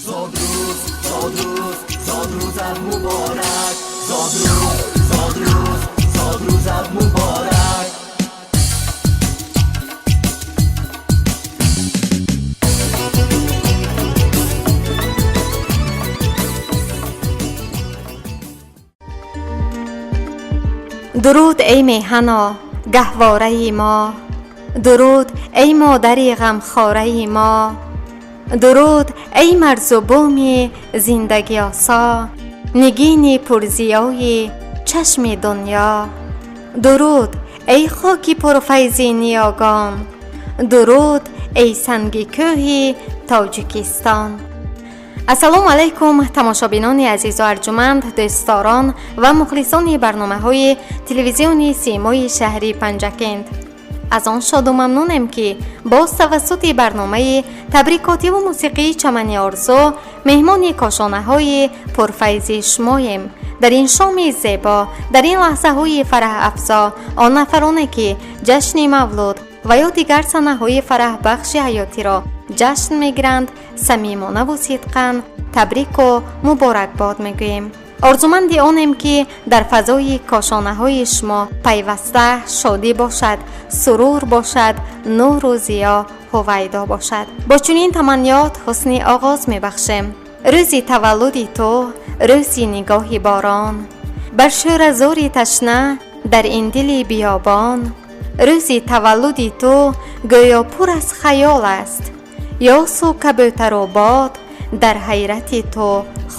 Зодрӯз, зодрӯз, зодрӯзат муборак. Зодрӯз, зодрӯз, зодрӯзат муборак. Дуруд, эй меҳано, гаҳвораи мо. Дуруд, эй модари ғамхораи мо. Дуруд, эй марзу буми зиндагиосо, нигини пурзиёи чашми дунё. Дуруд, эй хоки пурфайзи ниёгон. Дуруд, эй санги кӯҳи Тоҷикистон. Ассалому алайкум, тамошобинони азизу арҷуманд, дӯстдорон ва мухлисони барномаҳои телевизиони Симои шаҳри Панҷакент. Аз он шоду мамнунем, ки боз тавассути барномаи табрикотиву мусиқии Чамани орзу меҳмони кошонаҳои пурфайзи шумоем. Дар ин шоми зебо, дар ин лаҳзаҳои фараҳафзо, он нафароне, ки ҷашни мавлуд ва ё дигар санаҳои фараҳбахши ҳаётиро ҷашн мегиранд, самимонаву сидқан табрику муборакбод мегӯем. Орзуманди онем, ки дар фазои кошонаҳои шумо пайваста шодӣ бошад, сурур бошад, нуру зиё ҳувайдо бошад. Бо чунин таманниёт ҳусни оғоз мебахшем. Рӯзи таваллуди ту рӯзи нигоҳи борон, бар шӯразори ташна дар ин дили биёбон. Рӯзи таваллуди ту гӯё пур аз хаёл аст, ёсу кабӯтару бод дар ҳайрати ту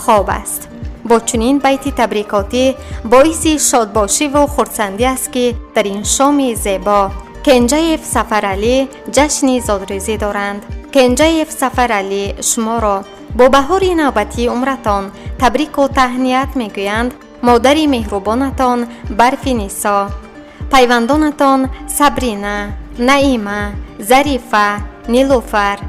хоб аст. Бо чунин байти табрикотӣ боиси шодбошиву хурсандӣ аст, ки дар ин шоми зебо Кенҷаев Сафаралӣ ҷашни зодрӯзӣ доранд. Кенҷаев Сафаралӣ, шуморо бо баҳори навбатии умратон табрику таҳният мегӯянд модари меҳрубонатон Барфи Нисо, пайвандонатон Сабрина, Наима, Зарифа, Нилуфар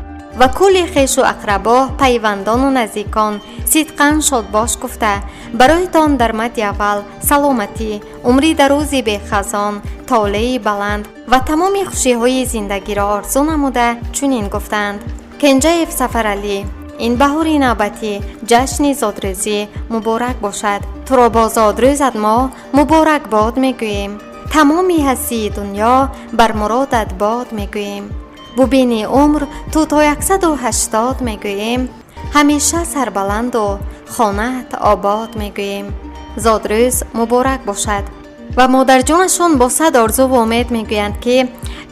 ва кулли хешу ақрабо, пайвандону наздикон сидқан шодбош гуфта, бароятон дар мадди аввал саломатӣ, умри дарози бехазон, толеи баланд ва тамоми хушиҳои зиндагиро орзу намуда, чунин гуфтанд: Кенҷаев Сафаралӣ, ин баҳори навбатӣ ҷашни зодрӯзӣ муборак бошад. Туро бо зодрӯзат мо муборакбод мегӯем. Тамоми ҳастии дунё бар муродат бод мегӯем. Бубини умр ту то 180 мегӯем. Ҳамеша сарбаланду хонаат обод мегӯем. Зодрӯз муборак бошад. Ва модарҷонашон бо сад орзуву умед мегӯянд, ки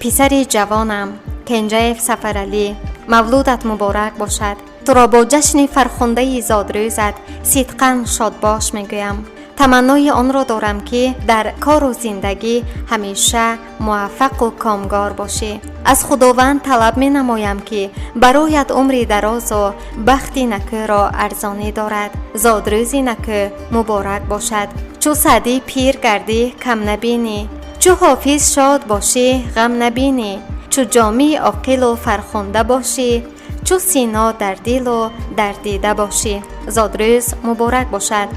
писари ҷавонам Кенҷаев Сафаралӣ, мавлудат муборак бошад. Туро бо ҷашни фархундаи зодрӯзат сидқан шодбош мегӯям. Таманнои онро дорам, ки дар кору зиндагӣ ҳамеша муваффақу комгор бошӣ. Аз Худованд талаб менамоям, ки бароят умри дарозу бахти накӯро арзонӣ дорад. Зодрӯзи накӯ муборак бошад. Чу Саъдӣ пир гардӣ, кам набинӣ, чу Ҳофиз шод бошӣ, ғам набинӣ, чу Ҷомии оқилу фархунда бошӣ, чу Сино дар дилу дар дида бошӣ. Зодрӯз муборак бошад.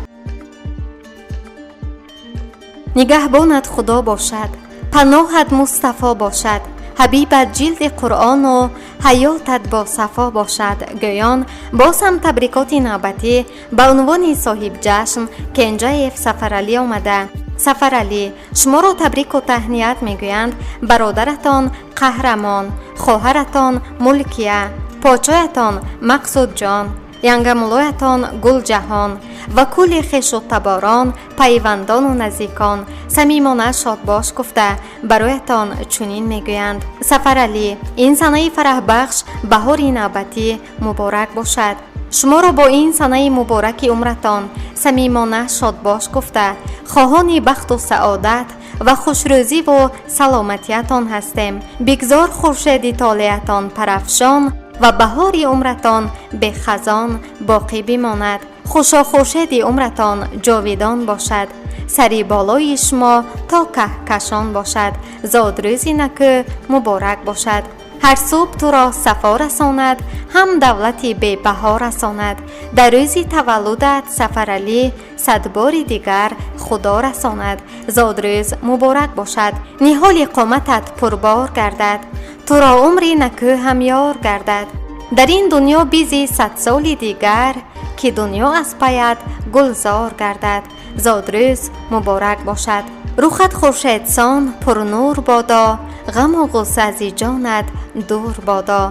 Нигаҳбонат Худо бошад, паноҳат Мустафо бошад, ҳабибат ҷилди Қуръону ҳаётат бо сафо бошад. Гӯён боз ҳам табрикоти навбатӣ ба унвони соҳибҷашн Кенҷаев Сафаралӣ омада. Сафаралӣ, шуморо табрику таҳният мегӯянд бародаратон Қаҳрамон, хоҳаратон Мулкия, почоятон Мақсудҷон, янгамулоятон Гулҷаҳон ва кулли хешу таборон, пайвандону наздикон самимона шодбош гуфта, бароятон чунин мегӯянд: Сафаралӣ, ин санаи фараҳбахш баҳори навбатӣ муборак бошад. Шуморо бо ин санаи мубораки умратон самимона шодбош гуфта, хоҳони бахту саодат ва хушрӯзиву саломатиятон ҳастем. Бигзор хуршеди толеатон парафшон ва баҳори умратон бехазон боқӣ бимонад. Хушо хуршеди умратон ҷовидон бошад, сари болои шумо то каҳкашон бошад. Зодрӯзи накӯ муборак бошад. Ҳар субҳ туро сафо расонад, ҳам давлати бебаҳо расонад. Дар рӯзи таваллудат, Сафаралӣ, садбори дигар Худо расонад. Зодрӯз муборак бошад. Ниҳоли қоматат пурбор гардад, туро умри накӯ ҳамёр гардад. Дар ин дунё бизи 100 соли дигар, ки дунё аз паят гулзор гардад. Зодрӯз муборак бошад. Рухат хуршедсон пурнур бодо, ғаму ғусса аз ҷонат дур бодо.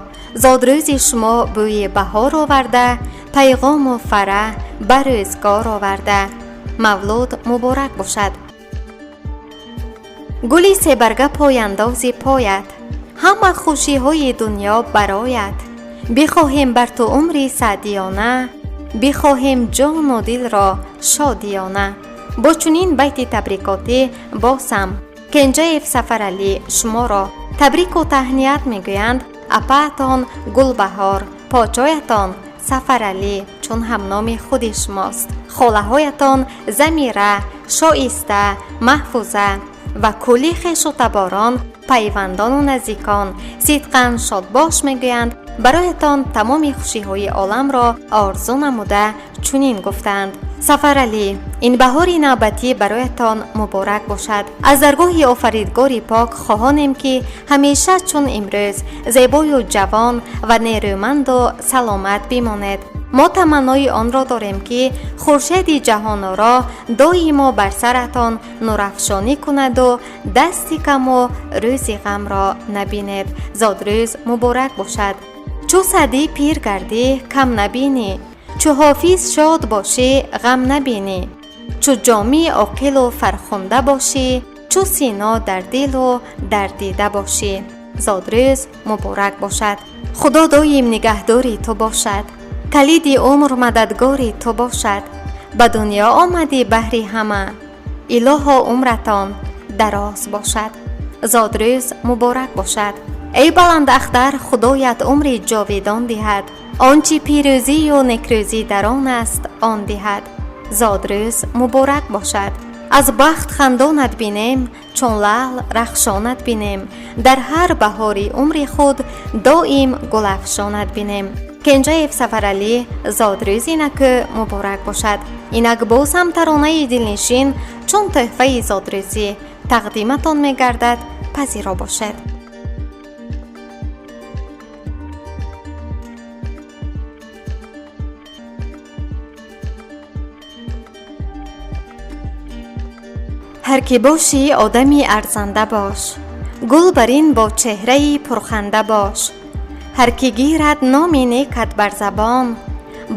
Зодрӯзи шумо бӯи баҳор оварда, пайғому фараҳ ба рӯзгор оварда. Мавлуд муборак бошад. Гули себарга пойандози поят, ҳама хушиҳои дунё бароят. Бихоҳем бар ту умри саъдиёна, бихоҳем ҷону дилро шодиёна. Бо чунин байти табрикотӣ босам Кенҷаев Сафаралӣ шуморо табрику таҳният мегӯянд апаатон Гулбаҳор, почоятон Сафаралӣ, чун ҳамноми худи шумост, холаҳоятон Замира, Шоиста, Маҳфуза ва кулли хешу таборон, пайвандону наздикон сидқан шодбош мегӯянд. Бароятон тамоми хушиҳои оламро орзу намуда чунин гуфтанд: Сафаралӣ, ин баҳори навбатӣ бароятон муборак бошад. Аз даргоҳи офаридгори пок хоҳонем, ки ҳамеша чун имрӯз зебою ҷавон ва нерӯманду саломат бимонед. Мо таманнои онро дорем, ки хуршеди ҷаҳоноро доимо бар саратон нурафшонӣ кунаду дасти каму рӯзи ғамро набинед. Зодрӯз муборак бошад. Чу Саъдӣ пир гардӣ, кам набинӣ, чу Ҳофиз шод бошӣ, ғам набинӣ, чу Ҷомӣ оқилу фархунда бошӣ, чу Сино дар дилу дар дида бошӣ. Зодрӯз муборак бошад. Худо доим нигаҳдори ту бошад, калиди умр мададгори ту бошад. Ба дунё омадӣ баҳри ҳама, илоҳо умратон дароз бошад. Зодрӯз муборак бошад. Эй баландахтар, худоят умри ҷовидон диҳад, он чи пирӯзию некрӯзӣ дар он аст, он диҳад. Зодрӯз муборак бошад. Аз бахт хандонат бинем, чун лаъл рахшонат бинем, дар ҳар баҳори умри худ доим гулафшонат бинем. Кенҷаев Сафаралӣ, зодрӯзи накӯ муборак бошад. Инак боз ҳам таронаи дилнишин чун тӯҳфаи зодрӯзӣ тақдиматон мегардад, пазиро бошед. Ҳар ки бошӣ, одами арзанда бош, гул бар ин бо чеҳраи пурханда бош. Ҳар ки гирад номи некат бар забон,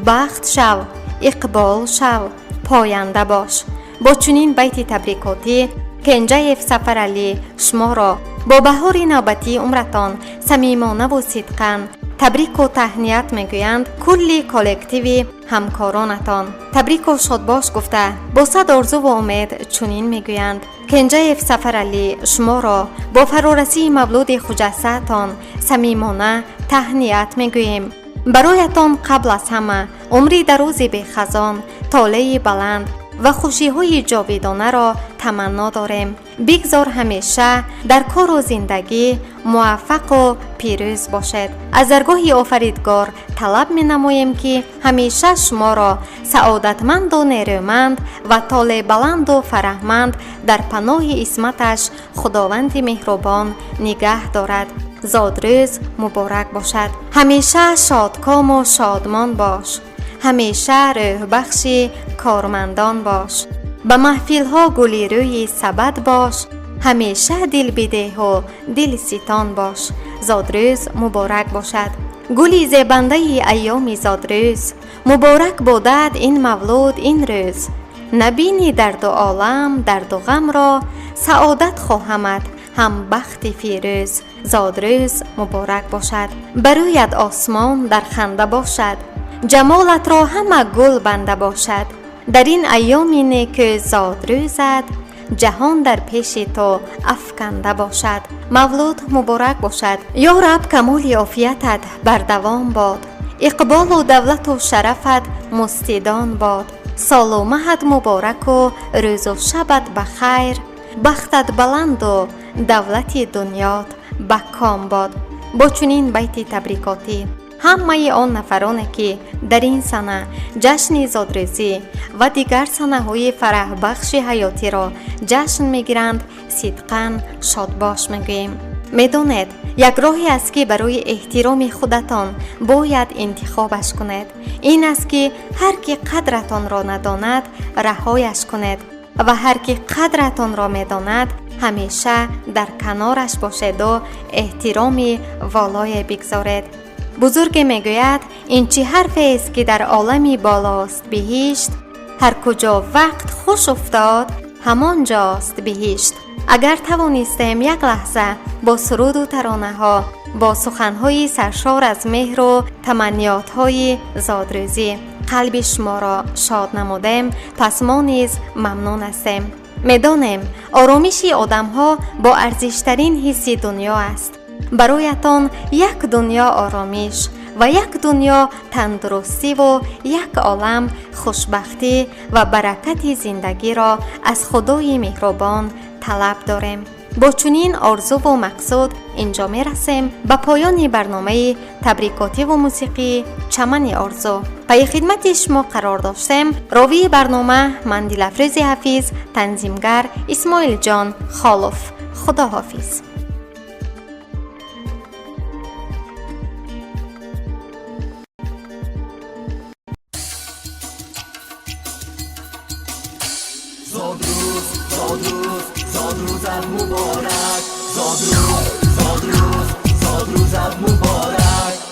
бахт шав, иқбол шав, поянда бош. Бо чунин байти табрикотӣ Кенҷаев Сафаралӣ шуморо бо баҳори навбатии умратон самимонаву сидқан табрику таҳният мегӯянд кулли коллективи ҳамкоронатон. Табрику шодбош гуфта бо сад орзуву умед чунин мегӯянд: Кенҷаев Сафаралӣ шуморо бо фарорасии мавлуди хуҷастаатон самимона таҳният мегӯем. Бароятон қабл аз ҳама умри дарози бехазон, толеи баланд ва хушиҳои ҷовидонаро таманно дорем. Бигзор ҳамеша дар кору зиндагӣ муваффақу пирӯз бошед. Аз даргоҳи офаридгор талаб менамоем, ки ҳамеша шуморо саодатманду нерӯманд ва толебаланду фараҳманд дар паноҳи исматаш худованди меҳрубон нигаҳ дорад. Зодрӯз муборак бошад. Ҳамеша шодкому шодмон бош, ҳамеша рӯҳбахши кормандон бош, ба маҳфилҳо гули рӯи сабад бош, ҳамеша дилбидеҳу дилситон бош. Зодрӯз муборак бошад. Гули зебандаи айёми зодрӯз муборак бодад ин мавлуд ин рӯз. Набини дарду олам дарду ғамро, саодат хоҳамад ҳам бахти фирӯз. Зодрӯз муборак бошад. Барӯяд осмон дар ханда бошад, ҷамолатро ҳама гул банда бошад. Дар ин айёми неку зодрӯзат ҷаҳон дар пеши ту афканда бошад. Мавлуд муборак бошад. Ё раб, камоли офиятат бардавом бод, иқболу давлату шарафат мустидон бод. Солу маҳат мубораку рӯзу шабат ба хайр, бахтат баланду давлати дунёт ба ком бод. Бо чунин байти табрикотӣ ҳамаи он нафароне, ки дар ин сана ҷашни зодрӯзӣ ва дигар санаҳои фараҳбахши ҳаётиро ҷашн мегиранд, сидқан шодбош мегӯем. Медонед, Як роҳе аст, ки барои эҳтироми худатон бояд интихобаш кунед, ин аст, ки ҳар ки қадратонро надонад, раҳояш кунед ва ҳар ки қадратонро медонад, ҳамеша дар канораш бошеду эҳтироми волое бигзоред. Бузурге мегӯяд: ин чӣ ҳарфест, ки дар олами болост биҳишт, ҳар куҷо вақт хуш уфтод, ҳамон ҷост биҳишт. Агар тавонистем як лаҳза бо суруду таронаҳо, бо суханҳои саршор аз меҳру таманниётҳои зодрӯзӣ қалби шуморо шод намудем, пас мо низ мамнун ҳастем. Медонем, оромиши одамҳо бо арзиштарин ҳисси дунё аст. Бароятон як дунё оромиш ва як дунё тандурустиву як олам хушбахтӣ ва баракати зиндагиро аз Худои меҳрубон талаб дорем. Бо чунин орзуву мақсуд инҷо мерасем ба поёни барномаи табрикотиву мусиқии «Чамани орзу». Пайи хидмати шумо қарор доштем: ровии барнома ман, Дилафрӯзи Ҳафиз, танзимгар Исмоилҷон Холов. Худоҳофиз. Зодрӯз, зодрӯз, зодрӯзат муборак! Зодрӯз, зодрӯз, зодрӯзат муборак!